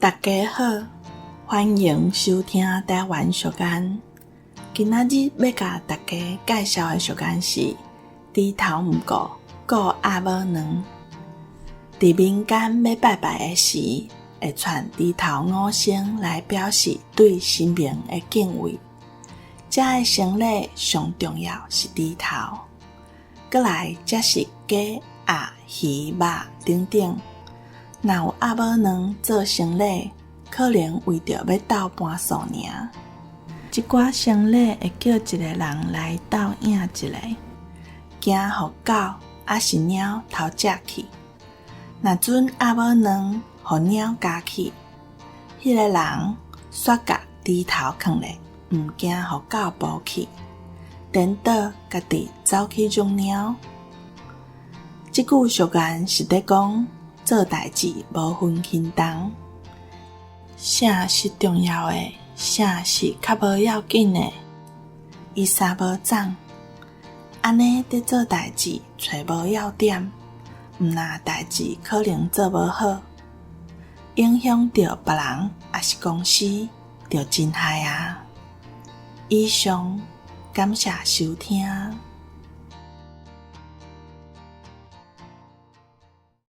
大家好，歡迎收聽台灣俗諺。今仔日欲共大家介紹的俗諺是：豬頭毋顧，顧鴨母卵。佇民間欲拜拜的時，會串豬頭五星來表示對神明的敬畏。這个牲禮上重要是豬頭，過來才是雞、鴨、魚、肉等等。若有鴨母卵做牲禮，可能為著欲鬥盤數爾。這寡牲禮會叫一个人來鬥贏一个，驚予狗抑是貓偷食去。若準鴨母卵予貓咬去，彼个人煞共豬頭囥咧，毋驚予狗捕去，顛倒家己走去捉貓。這句俗諺是咧講做代誌無分輕重，啥是重要的，啥是較無要緊的，伊三無摠。按呢佇做代誌揣無要點，毋但代誌可能做無好，影響著別人抑是公司，就真害啊！以上，感謝收聽。